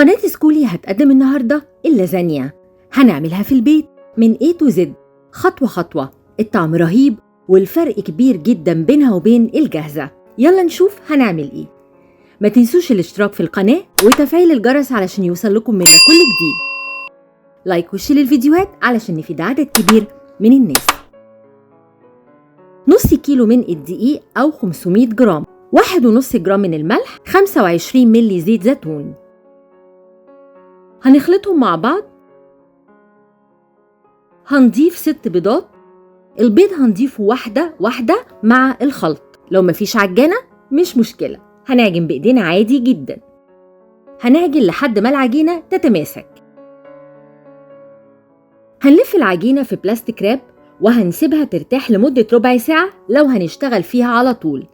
قناة سكولي هتقدم النهاردة اللازانيا، هنعملها في البيت من A to Z خطوة خطوة. الطعم رهيب والفرق كبير جدا بينها وبين الجاهزة. يلا نشوف هنعمل ايه. ما تنسوش الاشتراك في القناة وتفعيل الجرس علشان يوصل لكم منا كل جديد. like و share الفيديوهات علشان نفيد عدد كبير من الناس. نص كيلو من الدقيق أو 500 جرام، 1.5 جرام من الملح، 25 ملي زيت زيتون. هنخلطهم مع بعض. هنضيف 6 بيضات. البيض هنضيفه واحدة واحدة مع الخلط، لو مفيش عجانة مش مشكلة، هنعجن بإيدينا عادي جدا. هنعجن لحد ما العجينة تتماسك. هنلف العجينة في بلاستيك راب وهنسيبها ترتاح لمدة ربع ساعة لو هنشتغل فيها على طول.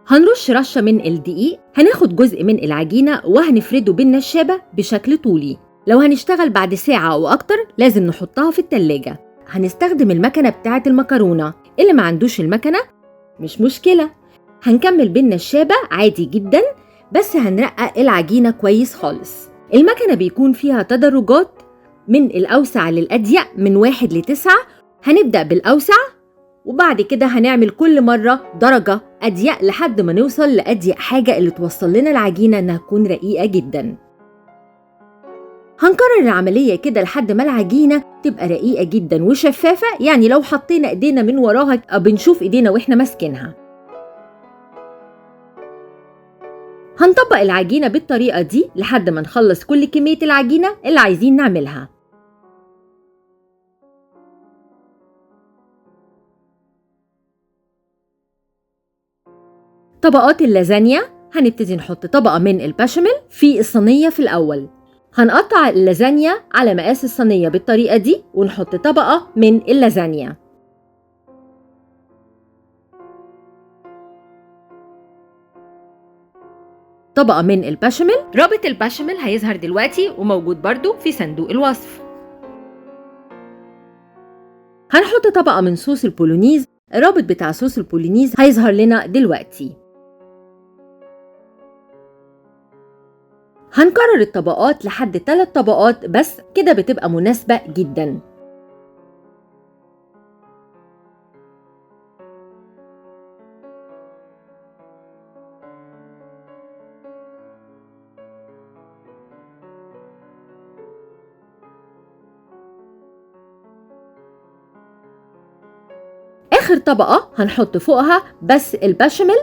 هنرش رشة من الدقيق. هناخد جزء من العجينة وهنفرده بالنشابة بشكل طولي. لو هنشتغل بعد ساعة أو أكتر لازم نحطها في التلاجة. هنستخدم المكنة بتاعة المكرونة، اللي ما عندوش المكنة مش مشكلة، هنكمل بالنشابة عادي جدا، بس هنرقق العجينة كويس خالص. المكنة بيكون فيها تدرجات من الأوسع للأضيق من 1 ل9. هنبدأ بالأوسع وبعد كده هنعمل كل مرة درجة أضيق لحد ما نوصل لأضيق حاجة اللي توصل لنا العجينة إنها تكون رقيقة جدا. هنكرر العملية كده لحد ما العجينة تبقى رقيقة جدا وشفافة، يعني لو حطينا ايدينا من وراها بنشوف ايدينا واحنا ماسكينها. هنطبق العجينة بالطريقة دي لحد ما نخلص كل كمية العجينة اللي عايزين نعملها. طبقات اللازانيا هنبتدي نحط طبقة من البشاميل في الصينية في الأول. هنقطع اللازانيا على مقاس الصينية بالطريقة دي ونحط طبقة من اللازانيا. طبقة من البشاميل. رابط البشاميل هيظهر دلوقتي وموجود برضو في صندوق الوصف. هنحط طبقة من صوص البولونيز. الرابط بتاع صوص البولونيز هيظهر لنا دلوقتي. هنكرر الطبقات لحد 3 طبقات بس، كده بتبقى مناسبة جدا. آخر طبقة هنحط فوقها بس البشاميل.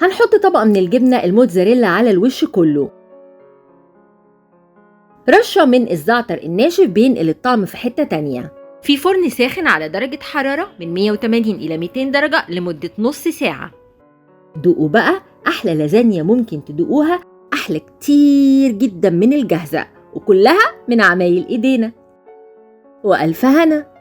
هنحط طبقة من الجبنة الموتزاريلا على الوش كله. رشة من الزعتر الناشف بينقل الطعم في حتة تانية. في فرن ساخن على درجة حرارة من 180 إلى 200 درجة لمدة نص ساعة. دوقوا بقى أحلى لازانيا ممكن تدوقوها، أحلى كتير جدا من الجاهزة، وكلها من عمايل إيدينا. وألف هنا.